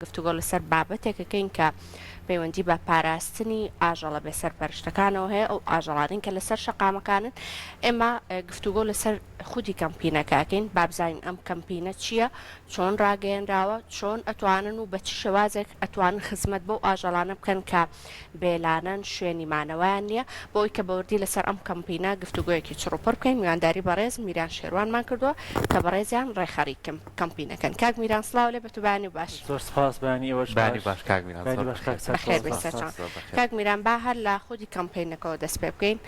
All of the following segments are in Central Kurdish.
گفتوگۆ لەسەر بابەتێک ئەکەین کە پەیوەندی بە پاراستنی ئاژەڵە بێ سەرپەرشتەکانەوە هەیە، ئەو ئاژەڵانەی کە لەسەر شەقامەکانن. ئێمە گفتوگۆ لەسەر خودی کەمپینەکە ئەکەین، با بزانین ئەم کەمپینە چییە، چۆن ڕاگەیەنراوە، چۆن ئەتوانن و بە چ شێوازێک ئەتوانن خزمەت بەو ئاژەڵانە بکەن کە بێلانەن، شوێنی مانەوەیان نییە. بۆ ئەوەی کە بەوردی لەسەر ئەم کەمپینە گفتوگۆیەکی چڕوپڕ بکەین، میوانداری بەڕێز میران شێروانمان کردووە کە بەڕێزیان ڕێکخەری کەمپینەکەن. کاک میران سڵاو لێ بێت و بەیانی باش. زۆر سپاس، بەیانی ئێوەش بەیانی باش. باش کاک میران، بەیانی زۆر باش کاک بەخێر. سەرکۆ، بەخێر بێی سپاس. سەرچاوان. زۆر بەخێر. کاک میران با هەر لە خودی کەمپەینەکەوە دەست پێ بکەین.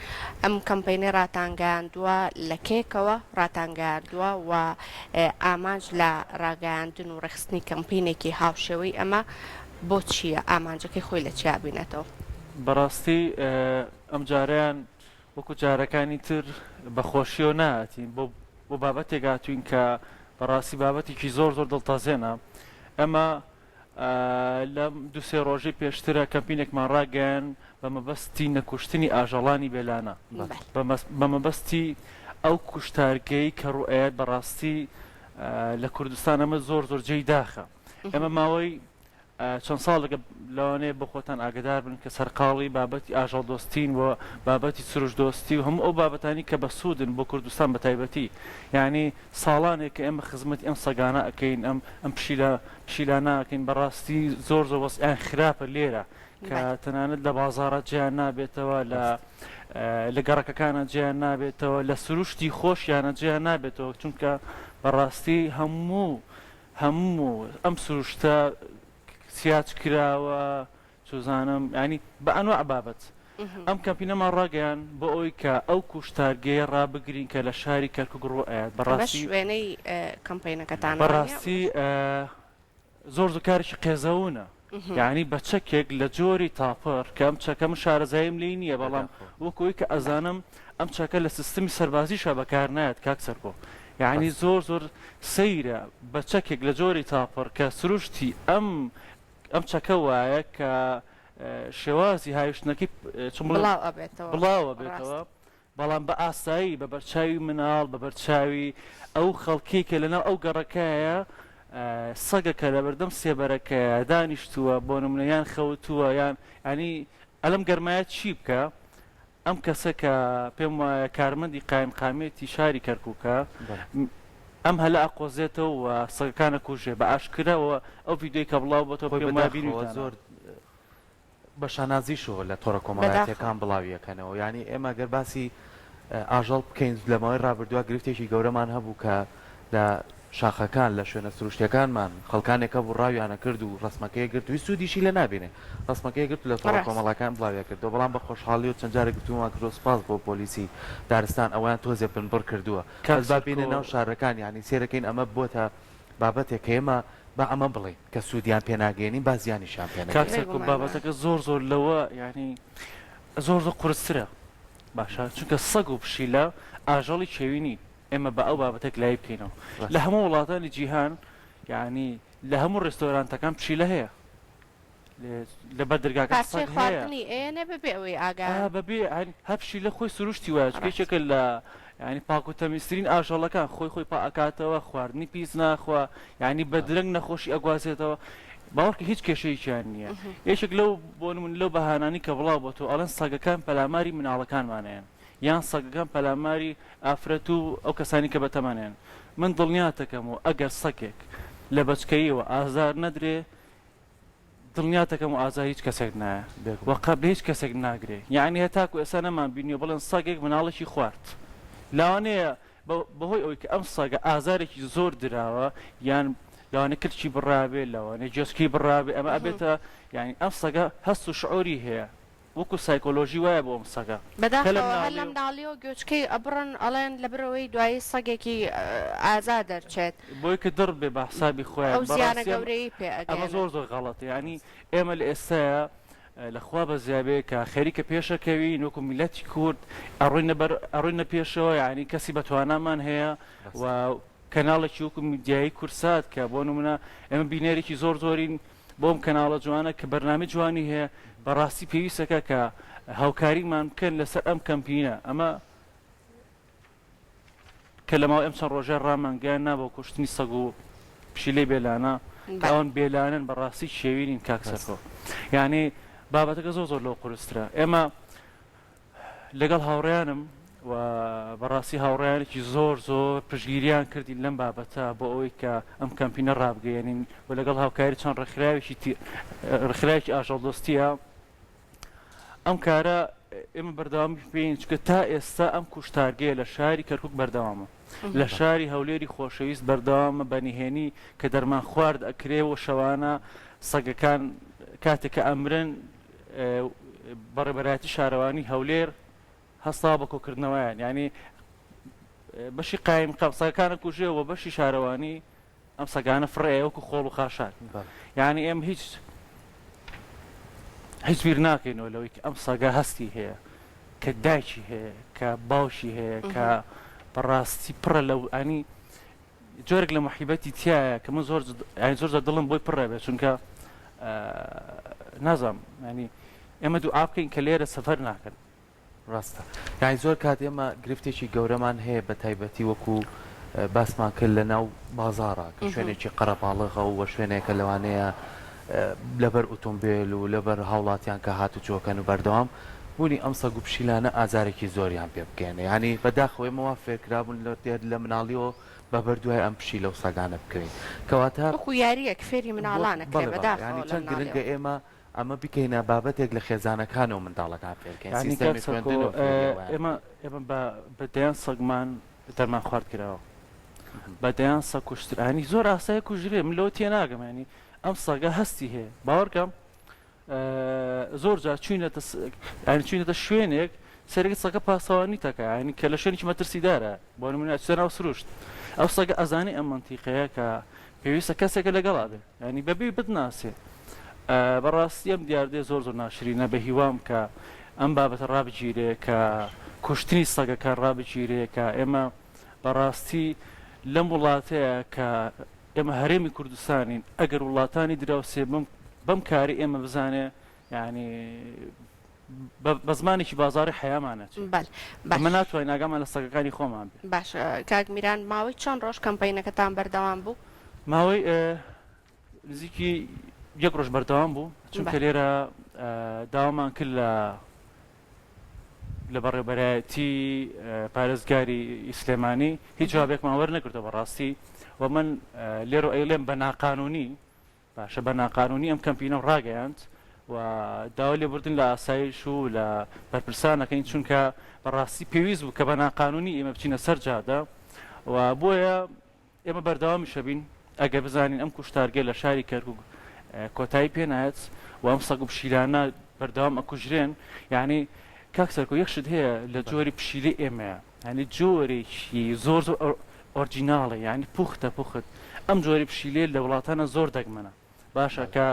ئەم کەمپەینەی ڕاتانگەیاندووە لە کێکەوە ڕاتانگەیاندووە و ئامانج لە ڕاگەیاندن و ڕێکخستنی کەمپینێکی هاوشێوەی ئەمە بۆ چییە؟ ئامانجەکەی خۆی لە چیا بینێتەوە؟ بەڕاستی ئەمجارەیان وەکو جارەکانی تر بە خۆشیەوە نەهاتین بۆ بۆ بابەتێک هاتوین کە بەڕاستی بابەتێکی زۆر زۆر دڵتەزێنە ئەمە لەم دوسێ ڕۆژەی پێشترە کەمپینێکمان ڕاگەیان بە مەبەستی نەکوشتنی ئاژەڵانی بێلانە بە مەبەستی ئەو کوشتارگەی کە ڕوئەیەت بەڕاستی لە کوردستان ئەمە زۆر زۆر جێی داخە ئێمە ماوەی چەند ساڵێکە لەوانەیە بۆ خۆتان ئاگدار بن کە سەرقاڵی بابەتی ئاژەڵدۆستین و بابەتی سروشتدۆستی و هەموو ئەو بابەتانی کە بەسوودن بۆ کوردستان بە تایبەتی یعنی ساڵانێک کە ئێمە خزمەتی ئەم سەگانە ئەکەین ئەم ئەم پشیلە پشیلانە ئەکەین بەڕاستی زۆر زۆر وەزعیان خراپە لێرە کە تەنانەت لە بازاڕە جێیان نابێتەوە لە لە گەڕەکەکانە جێیان نابێتەوە لە سروشتی خۆشیانە جێیان نابێتەوە چونکە بەڕاستی هەموو هەموو ئەم سروشتە سیاج کراوە چوزانم یانی بە ئەنواع بابەت ئەم کەمپینەمان ڕاگەیان بۆ ئەوەی کە ئەو کوشتارگەیە ڕابگرین کە لە شاری کەرکوک ڕوو ئەیات بەڕاستی وێنەی کەمپینەکەتان بەڕاستی زۆر زۆر کارێکی قێزەونە یعنی بە چەکێک لە جۆری تاپەر کە ئەم چەکە من شارەزاییم لێی نییە بەڵام وەکو ئەوەی کە ئەزانم ئەم چەکە لە سیستمی سەربازیشا بەکار نایەت کاک سەرکۆ یعنی زۆر زۆر سەیرە بە چەکێک لە جۆری تاپەر کە سروشتی ئەم ئەم چەکە وایە کە شێوازی هاویشتنەکەی چۆن بڵێم بڵاو ئەبێتەوە بڵاو ئەبێتەوە ڕاست. بەڵام بە ئاسایی بە بەرچاوی مناڵ بە بەرچاوی ئەو خەڵکەی کە لەناو ئەو گەڕەکەیە سەگەکە لەبەردەم سێبەرەکەیە دانیشتووە بۆ نمونە یان خەوتووە یان ینی ئەلەم گەرمایە چی بکە ئەم کەسە کە پێم وایە کارمەندی قایمقامیەتی شاری کەرکوکە ئەم هەلە ئەقۆزێتەوە و سەگەکان ئەکوژێ بە ئاشکرا و ئەو ڤیدیۆی کە بڵاو بۆتەوە خۆی پێم وایە بەداخەوە بینیوتانە. زۆر بە شانازیشەوە لە تۆڕە بەداخەوە. کۆمەڵایەتیەکان بڵاوی ئەکەنەوە یانی ئێمە گەر باسی ئاژەڵ بکەین لە ماوەی ڕابردووە گرفتێکی گەورەمان هەبوو کە لە شاخەکان لە شوێنە سروشتیەکانمان خەڵکانێک هەبوو ڕاویان ئەکرد و ڕەسمەکەی گرت و هیچ سوودیشی لێ نابینێ ڕەسمەکەی گرت و لە تۆڕە ڕاست. کۆمەڵەکان بڵاوی ئەکردەوە بەڵام بە خۆشحاڵی و چەند جارێک گفتوگۆمان کردووە سوپاس بۆ پۆلیسی دارستان ئەوەیان تۆزێ بنبڕ کردووە کاک بەس با بێینە سەرکۆ ناو شارەکان یانی سەیرەکەین ئەمە بۆتە بابەتێک کە ئێمە با ئەمە بڵێین کە سوودیان پێ ناگەیەنین با زیانیشیان پێ کاک نەگەیەنین. سەرکۆ بێگومان بابەتەکە زۆر زۆر لەوە یانی زۆر زۆر قورسترە باشە چونکە سەگ و پشیلە ئاژەڵی کێوی نین ئێمە بە ئەو بابەتەک لای بکەینەوە لە ڕاستە. هەموو وڵاتانی جیهان یانی لە هەموو ڕێستۆرانتەکان پشیلە هەیە لەبەر دەرگاکان پارچەی سەگ هەیە. خواردنی ئەیەنێ بەبێ ئەوەی ئاگایان. ئا بەبێ یانی هەر پشیلە خۆی سروشتی وایە چونکە ڕاست. یەکێکە لە یانی پاک و تەمیزترین ئاژەڵەکان خۆی خۆی پا ئەکاتەوە خواردنی پیس ناخوا یانی بە درەنگ نەخۆشی ئەگوازێتەوە باوەڕکە هیچ کێشەیەکیان نییە یەکێک لەو بۆ نمونە لەو بەهانانەی کە بڵاو بۆتەوە ئەڵێن سەگەکان پەلاماری مناڵەکانمان ئەیەن یان سەگەکان پەلاماری ئافرەت و ئەو کەسانی کە بەتەمەنن من دڵنیاتەکەم و ئەگەر سەگێک لە بەچکەییەوە ئازار نەدرێ دڵنیاتەکەم و ئازار هیچ کەسێک نایە و بێگومان. قەپ لە هیچ کەسێک ناگرێ یەعنی هەتاکو ئێستا نەمان بینیوە بڵێن سەگێک مناڵێکی خوارد لەوانەیە بەهۆی ئەوەی کە ئەم سەگە ئازارێکی زۆر دراوە یان لەوانەیە کلکی بڕابێ لەوانەیە گوێچکەی بڕابێ ئەمە ئەبێتە یانی ئەم سەگە هەست و شعوری هەیە وەکو سایکۆلۆژی وایە بۆ ئەم سەگە کە لە بەداخەوە هەر لە مناڵیەوە. مناڵیەوە گوێچکەی ئەبڕن ئەڵێن لەبەرئەوەی دوایی سەگێکی ئازا دەرچێت. بۆی کە دڕ بێ بە حسابی خۆیان ئەو زیانە بەڕاستی ئەم گەورەیەی پێ ئەمە ئەگەیەنن. زۆر زۆر غەڵەتە یانی ئێمە لە ئێستایا لە خوا بەزیابێ کە خەریکە پێشەکەوین وەکو میللەتی کورد ئەڕۆینە بەر ئەڕۆینە پێشەوە یانی کەسی بەتوانامان هەیە و کەناڵێکی وەکو میدیایی کوردسات کە بۆ نمونە ئێمە بینەرێکی زۆر زۆرین بۆ ئەم کەناڵە جوانە کە بەرنامەی جوانی هەیە بەڕاستی پێویستەکە کە هاوکاریمان بکەن لەسەر ئەم کەمپینە ئەمە کە لە ماوەی ئەم چەند ڕۆژە ڕامانگەیان نا بۆ کوشتنی سەگ و پشیلەی بێلانە. کە ئەوان بێلانەن بەڕاستی کێوی نین کاک سەرکۆ یانی بابەتەکە زۆر زۆر لەوە قورسترە ئێمە لەگەڵ هاوڕێیانم و بەڕاستی هاوڕێیانێکی زۆر زۆر پشتگیریان کردین لەم بابەتە بۆ ئەوەی کە ئەم کەمپینە ڕابگەیەنین و لەگەڵ هاوکاری چەند ڕێکخراوێکی ڕێکخراوێکی ئاژەڵدۆستیە ئەم کارە ئێمە بەردەوامی پێین چونکە تا ئێستا ئەم کوشتارگەیە لە شاری کەرکک بەردەوامە لە شاری هەولێری خۆشەویست بەردەوامە بە نهێنی کە دەرمان خوارد ئەکرێ و شەوانە سەگەکان کاتێک کە ئەمرن بەڕێبەرایەتی شارەوانی هەولێر هەستاوە بە کۆکردنەوەیان یانی بەشی قایم قام سەگەکانە کوژێ و بەشی شارەوانی ئەم سەگانە فڕێ وەکو خۆڵ و خاشاک یعنی ئێم هیچ هیچ بیر ناکەینەوە لەوەی کە ئەم سەگە هەستی هەیە کە دایکی هەیە کە باوکی هەیە کە بەڕاستی پڕە لەو ئەنی جۆرێک لە موحیبەتی تیایە کە من زۆر یانی زۆر زۆر دڵم بۆی پڕ ئەبێت چونکە نازانم یانی ئێمە دوعا بکەین کە لێرە سەفەر ناکەن. ڕاستە یانی زۆر کات ئێمە گرفتێکی گەورەمان هەیە بە تایبەتی وەکو باسمان کرد لە ناو بازاڕە کە شوێنێکی قەرەباڵغە و شوێنێکە لەوانەیە لەبەر ئۆتۆمبێل و لەبەر هاوڵاتیان کە هاتوچۆکەن و بەردەوام بوونی ئەم سەگ و پشیلانە ئازارێکی زۆریان پێ بگەیەنێ یانی بەداخەوە ئێمە وا فێرکرابوون لە مناڵیەوە بە بەر دوای ئەم پشیلە و سەگانە بکەوین کەواتە وەکو یاریەک فێری مناڵان ئەکرێ بەڵێ بەڵێ بەداخەوە یانی لە چەند گرنگە مناڵیەوە. ئێمە ئەمە بکەینە بابەتێک لە خێزانەکانەوە منداڵەکان فێرکەین یانی کاک سیستەمی سەرکۆ خوێندنەوە فێری ئەوەیان ئێمە بکەین. ئێمە بە بە دەیان سەگمان دەرمان خوارد کراوە بە دەیان سەگ کوشترا یانی زۆر ئاسایە کوژرێ من لەوە تێناگەم یانی ئەم سەگە هەستی هەیە باوەڕکە زۆر جار چوینەتە یانی چوینەتە شوێنێک سەرێک سەگە پاسەوانی تەکە یانی کە لە شوێنێکی مەترسیدارە بۆ نمونە ئەچیتە ناو سروشت ئەو سەگە ئەزانێ ئەم مەنتیقەیە کە پێویستە کەسێکە لەگەڵا بێ یانی بەبێ بتناسێ بەڕاستی ئەم دیاردەیە زۆر زۆر ناشرینە بە هیوام کە ئەم بابەتە ڕابگیرێ کە کوشتنی سەگەکان ڕابگیرێ کە ئێمە بەڕاستی لەم وڵاتەیە کە ئێمە هەرێمی کوردستانین ئەگەر وڵاتانی دراوسێ بەم بەم کاری ئێمە بزانێ یعنی بە زمانێکی بازاری حەیامان نەچێ بەل باش ئەمە ناتوانین ئاگامان لە سەگەکانی خۆمان بێ. باشە کاک میران ماوەی چەند ڕۆژ کەمپەینەکەتان بەردەوام بوو؟ ماوەی نزیکی یەک ڕۆژ بەردەوام بوو چونکە لێرە داوامان کرد لە لە بەڕێوبەرایەتی پارێزگاری سلێمانی هیچ جوابێکمان وەرنەگرتەوە بەڕاستی و من لێرە ئەیڵێم بە ناقانونی باشە بە ناقانونی ئەم کەمپینەم ڕاگەیاند و داوای لێبوردن لە ئاسایش و لە بەرپرسان ئەکەین چونکە بەڕاستی پێویست بوو کە بە ناقانونی ئێمە بچینە سەر جادە و بۆیە ئێمە بەردەوامیش ئەبین ئەگەر بزانین ئەم کوشتارگە لە شاری کەرکوک کۆتایی پێ نایەت و ئەم سەگ و پشیلانە بەردەوام ئەکوژرێن یعنی کاک سەرکۆ یەک شت هەیە لە جۆری پشیلەی ئێمەیە یعنی جۆرێکی زۆر زۆر original ە یعنی پوختە پوخت ئەم جۆری پشیلەیە لە وڵاتانە زۆر دەگمەنە باشە کە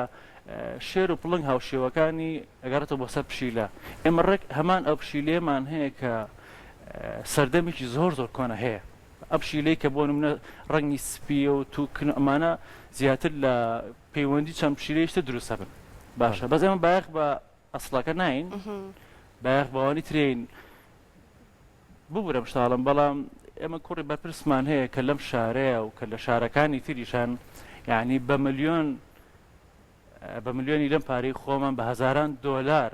شێر و پڵنگ هاوشێوەکانی ئەگەڕێتەوە بۆ سەر پشیلە ئێمە ڕێک هەمان ئەو پشیلەیەمان هەیە کە سەردەمێکی زۆر زۆر کۆنە هەیە ئەم پشیلەی کە بۆ نمونە ڕەنگی سپیە و توکن و ئەمانە زیاتر لە پەیوەندی چەند پشیلەیەکی تر دروست ئەبن باشە بەس ئێمە بایەخ بە ئەسڵەکە ناین بایەخ بەوانی ترین ببورە مشتاڵم بەڵام ئێمە کوڕی بەرپرسمان هەیە کە لەم شارەیە و کە لە شارەکانی تریشان یعنی بە ملیۆن بە ملیۆنی لەم پارەی خۆمان بە هەزاران دۆلار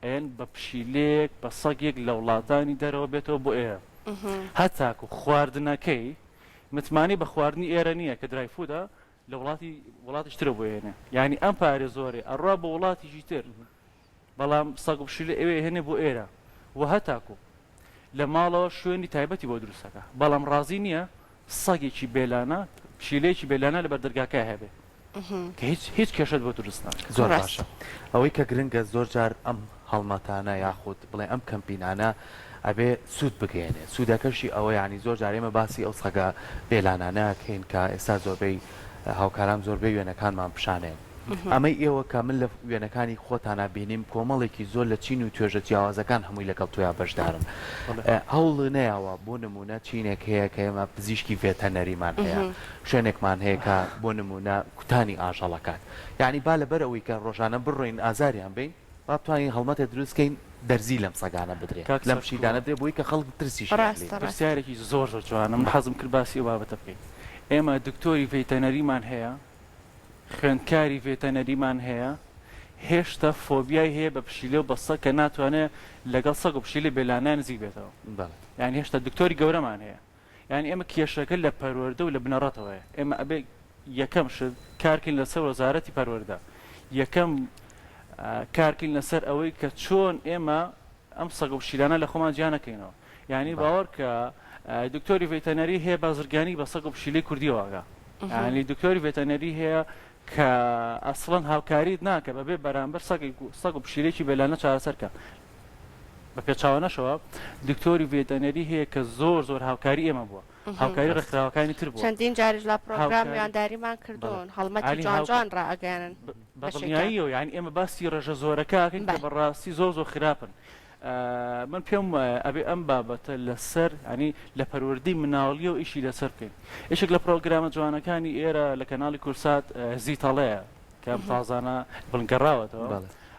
ئەیەن بە پشیلەیەک بە سەگێک لە وڵاتانی دەرەوە بێتەوە بۆ ئێرە هەتاکو خواردنەکەی متمانەی بە خواردنی ئێرە نییە کە dry food ە لە وڵاتی وڵاتیش ترە بۆ ئێنێ یعنی ئەم پارێ زۆرێ ئەڕوا بۆ وڵاتیشی تر بەڵام سەگ و پشیلە ئەوێ هێنێ بۆ ئێرە و هەتاکو لە ماڵەوە شوێنی تایبەتی بۆ دروستەکە بەڵام ڕازی نییە سەگێکی بێلانە پشیلەیەکی بێلانە لە بەردەرگاکە هەبێ کە هیچ هیچ کێشەت بۆ دروست ناکات. زۆر ڕاست. باشە ئەوەی کە گرنگە زۆر جار ئەم هەڵمەتانە یاخود بڵێ ئەم کەمپینانە ئەبێ سوود بگەیەنێ سوودەکەشی ئەوە یانی زۆر جار ئێمە باسی ئەو سەگە بێلانانە ئەکەین کە ئێستا زۆربەی هاوکاران زۆربەی وێنەکانمان پیشانێن ئەمەی ئێوە کە من لە وێنەکانی خۆتانا بینیم کۆمەڵێکی زۆر لە چین و توێژە جیاوازەکان هەمووی لەگەڵ تۆیا بەشدارن هەوڵ نەیاوە بۆ نموونە چینێک هەیە کە ئێمە پزیشکی ڤێتەنەریمان هەیە شوێنێکمان هەیە کە بۆ نموونە کوتانی ئاژەڵەکان یانی با لەبەر ئەوەی کە ڕۆژانە بڕۆین ئازاریان بەین با بتوانین هەڵمەتێ دروست کەین دەرزی لەم سەگانە بدرێ کاک لەم سەرکۆ پشیلانە بدرێ بۆی کە خەڵک ترسیشیان لێ ڕاستە ڕاستە. پرسیارێکی زۆر زۆر جوانە من حەزم کرد باسی ئەو بابەتە بکەین ئێمە دکتۆری ڤێتەنەریمان هەیە. خوێندکاری ڤێتەنەریمان هەیە هێشتا فۆبیای هەیە بە پشیلە و بە سەگ کە ناتوانێت لەگەڵ سەگ و پشیلەی بێلانە نزیک بێتەوە. بەڵێ. یانی هێشتا دکتۆری گەورەمان هەیە. یانی ئێمە کێشەکە لە پەروەردە و لە بنەڕەتەوەیە. ئێمە ئەبێ یەکەم شت کارکەین لەسەر وەزارەتی پەروەردە. یەکەم کارکەین لەسەر ئەوەی کە چۆن ئێمە ئەم سەگ و پشیلانە لە خۆمان جیا نەکەینەوە. یانی باوەڕ کە دکتۆری ڤێتەنەری هەیە بازرگانی بە سەگ و پشیلەی کوردیەوە ئەکا. یانی دکتۆری ڤێتەنەری هەیە کە ئەسڵەن هاوکاریت ناکە بەبێ بەرامبەر سەگێک و سەگ و پشیلەیەکی بێلانە چارەسەر کە. بە پێچەوانەشەوە دکتۆری ڤێتەنەری هەیە کە زۆر زۆر هاوکاری ئێمە بووە. هاوکاری ڕێکخراوەکانی تر بووە. چەندین جاریش لە پڕۆگرام میوانداریمان کردوون، هەڵمەتی جوان جوان ڕائەگەیەنن بە دڵنیاییەوە یانی ئێمە باسی ڕێژە زۆرەکە ئەکەین کە بەڕاستی زۆر زۆر خراپن. من پێم وایە ئەبێ ئەم بابەتە لەسەر یانی لە پەروەردەی مناڵیەوە ئیشی لەسەر بکەین. یەکێک لە پڕۆگرامە جوانەکانی ئێرە لە کەناڵی کورسات زیتەڵەیە کە ئەم تازانە بڵێن گەڕاوەتەوە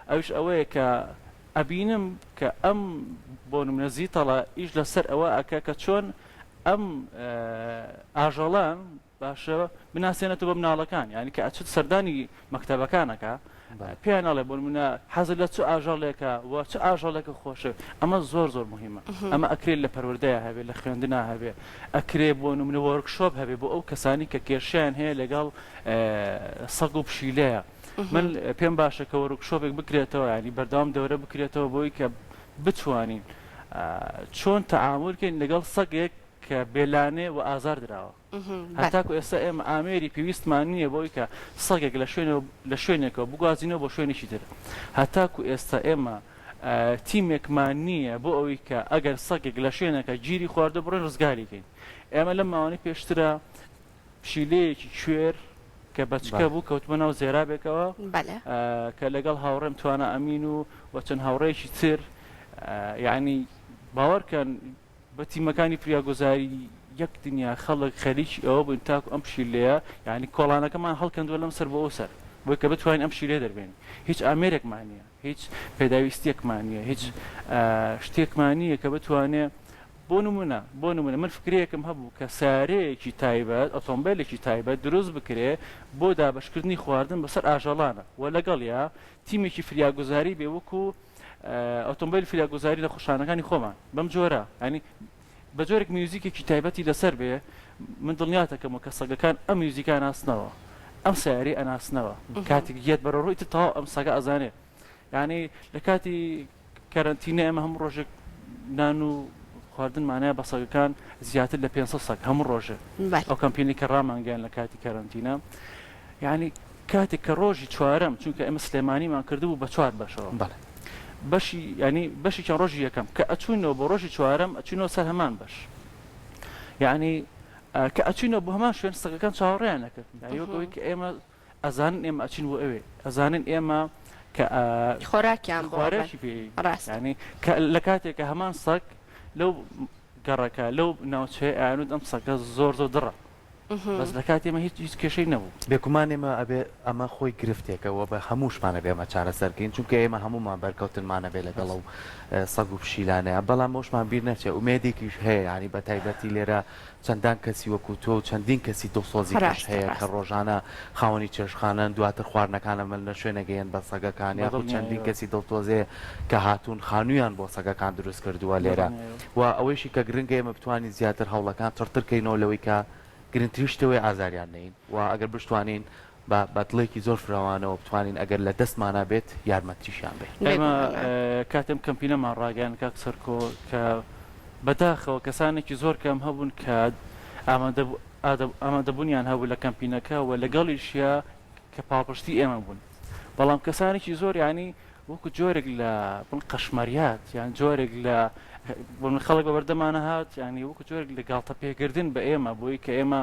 ئەویش ئەوەیە کە ئەبینم کە ئەم بۆ نمونە زیتەڵە ئیش لەسەر ئەوە ئەکا کە چۆن ئەم ئاژەڵان باشە بناسێنێتەوە بە مناڵەکان یانی کە ئەچێت سەردانی مەکتەبەکان ئەکا پێیان ئەڵێ بۆ نمونە حەزت لە چ ئاژەڵێکە و چ ئاژەڵێکە خۆشە ئەمە زۆر زۆر مهمە ئەمە ئەکرێت لە پەروەردەیا هەبێ لە خوێندنا هەبێ ئەکرێ بۆ نمونە وۆرکشۆپ هەبێ بۆ ئەو کەسانی کە کێشیان هەیە لەگەڵ سەگ و پشیلەیە من پێم باشە کە وۆرکشۆپێک بکرێتەوە ینی بەردەوام دەورە بکرێتەوە بۆی کە بتوانین چۆن تەعامول کەین لەگەڵ سەگێک کە بێلانێ و ئازار دراوە. هەتاکو ئێستا ئێمە ئامێری پێویستمان نییە بۆی کە سەگێک لە شوێنەوە لە شوێنێکەوە بگوازینەوە بۆ شوێنێکی تر. هەتاکو ئێستا ئێمە تیمێکمان نییە بۆ ئەوەی کە ئەگەر سەگێک لە شوێنێکە گیری خواردووە بڕۆین ڕزگاری کەین. ئێمە لەم ماوانەی پێشترا پشیلەیەکی کوێر کە بەچکە بوو کەوتبووە ناو زێرابێکەوە کە لەگەڵ هاوڕێم توانا ئەمین و و چەند هاوڕێیەکی تر یانی باوەڕکەن بە تیمەکانی فریاگوزاری یەک دنیا خەڵک خەریکی ئەوە بووین تاکو ئەم پشیلەیە یانی کۆڵانەکەمان هەڵکەندووە لەم سەر بۆ ئەو سەر بۆی کە بتوانین ئەم پشیلەیە دەربێنین هیچ ئامێرێکمان نییە هیچ پێداویستیەکمان نییە هیچ شتێکمان نییە کە بتوانێ بۆ نمونە بۆ نمونە من فکرەیەکم هەبوو کە سارەیەکی تایبەت ئۆتۆمبیلێکی تایبەت دروست بکرێ بۆ دابشکردنی خواردن بەسەر ئاژەڵانە و لەگەڵیا تیمێکی فریاگوزاری بێ وەکو ئۆتۆمبیلی فریاگوزاری نەخۆشخانەکانی خۆمان بەم جۆرە ینی بە جۆرێک میوزیکێکی تایبەتی لەسەر بێ من دڵنیاتەکەمەوە کە سەگەکان ئەم میوزیکە ئەناسنەوە ئەم سیارەی ئەناسنەوە کاتێک یەت بەرەو ڕووی تر تەواو ئەم سەگە ئەزانێ یعنی لە کاتی کەرەنتینە ئێمە هەموو ڕۆژێک نان و خواردنمانەیە بە سەگەکان زیاتر لە 500 سەگ هەموو ڕۆژێ ئەو کەمپینی کە ڕامانگەیان لە کاتی کەرەنتینە یانی کاتێک کە ڕۆژی چوارەم چونکە ئێمە سلێمانیمان کردبوو بە چوار بەشەوە بەڵێ. بەشی یانی بەشێکیان ڕۆژی یەکەم کە ئەچووینەوە بۆ ڕۆژی چوارەم ئەچوینەوە سەر هەمان بەش یانی کە ئەچوینەوە بۆ هەمان شوێن سەگەکان چاوەڕێیان ئەکرد یانی وەک ئەوەی کە ئێمە ئەزانن ئێمە ئەچین بۆ ئەوێ ئەزانن ئێمە کە خۆراکیان بۆ ئەبەن خۆراکی پێ ڕاستە. یانی کە لە کاتێک کە هەمان سەگ لەو گەڕەکە لەو ناوچەیە ئەیانوت ئەم سەگە زۆر زۆر دڕە بەس لە کاتی ئێمە هیچ هیچ کێشەی نەبوو. بێگومان ئێمە ئەبێ ئەمە خۆی گرفتێکە و بە هەمووشمان ئەبێ ئەمە چارەسەر کەین چونکە ئێمە هەموومان بەرکەوتنمان ئەبێ لەگەڵ ئەو سەگ و پشیلانەیا بەڵام ئەوشمان بیر نەچێ ئومێدێکیش هەیە یانی بە تایبەتی لێرە چەندان کەسی وەکو تۆ و چەندین کەسی دڵسۆزی کەش ڕاستە هەیە کە ڕاستە. ڕۆژانە خاوەنی چێشتخانەن دواتر خواردنەکان ئەمەن لە شوێنەگەیەن بە سەگەکان یاخود چەندین بەدڵنیایەوە. کەسی دڵتۆزێ کە هاتوون خانوویان بۆ سەگەکان دروست کردووە لێرە بەدڵنیایەوە. و ئەوەیشی کە گرنگە ئێمە بتوانین زیاتر هەوڵەکان چڕتر کەینەوە لەوەی کە گرنگترین شت ئەوەیە ئازاریان نەین و ئەگەر بشتوانین بە بە دڵێکی زۆر فراوانەوە بتوانین ئەگەر لە دەستمانا بێت یارمەتیشیان بەین. ئێمە بێگومان. کاتێ ئەم کەمپینەمان ڕاگەیاند کاک سەرکۆ کە بەداخەوە کەسانێکی زۆر کەم هەبوون کە ئامادەبوونیان هەبوو لە کەمپینەکە و لەگەڵیشیا کە پاڵپشتی ئێمە بوون بەڵام کەسانێکی زۆر یانی وەکو جۆرێک لە بڵ قەشمەریات یان جۆرێک لە بۆ من خەڵک بە بەردەمانە هات یانی وەکو جۆرێک لە گاڵتە پێکردن بە ئێمە بۆی کە ئێمە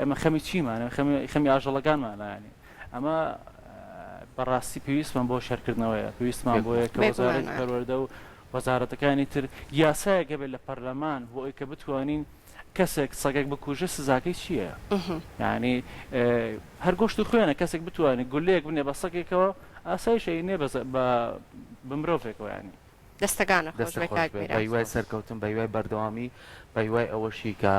ئێمە خەمی چیمانە خەمی خەمی ئاژەڵەکانمانە یانی ئەمە بەڕاستی پێویستمان بۆ شەرکردنەوەیە پێویستمان بۆیە کە وەزارەتی پەروەردە و وەزارەتەکانی تر یاسایەک هەبێت لە پەرلەمان بۆ ئەوەی کە بتوانین کەسێک سەگێک بکوژێ سزاکەی چییە؟ یعنی هەر گۆشت و خوێنە کەسێک بتوانێت گولەیەک بنێ بە سەگێکەوە ئاسایشە ئەینێ بە بە مرۆڤێکەوە یعنی. دەستەکانت خۆش دەستت بێ خۆش کاک بێت میران. بەهیوای سەرکەوتن بەهیوای بەردەوامی بەهیوای ئەوەشی کە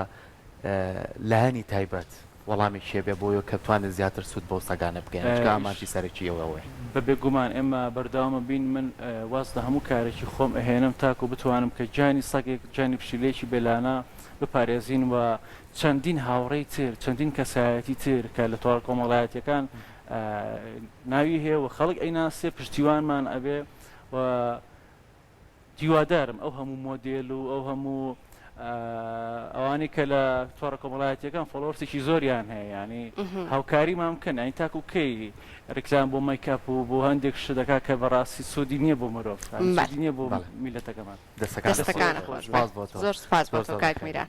لایەنی تایبەت. وەڵامێکی هەبێ بۆیە کە بتوانێت زیاتر سوود بەو سەگانە بگەیەنێت چونکە ئامانجی سەرەکی ئێوە ئەوەیە. بە بێگومان ئێمە بەردەوام ئەبین من واز لە هەموو کارێکی خۆم ئەهێنم تاکو بتوانم کە گیانی سەگێک گیانی پشیلەیەکی بێلانە بپارێزین و چەندین هاوڕێی تر چەندین کەسایەتی تر کە لە تۆڕە کۆمەڵایەتیەکان ناوی هەیە و خەڵک ئەیناسێ پشتیوانمان ئەبێ و هیوادارم ئەو هەموو مۆدێل و ئەو هەموو ئەوانەی کە لە تۆڕە کۆمەڵایەتیەکان followers ێکی زۆریان هەیە یانی هاوکاریمان بکەن یانی تاکو کەی ڕیکلام بۆ مەیکئەپ و بۆ هەندێک شت دەکات کە بەڕاستی سوودی نییە بۆ مرۆڤ سوودی نییە بۆ میلەتەکەمان. دەستەکانت خۆش بێت. زۆر سوپاس بۆ تۆ کاک میران.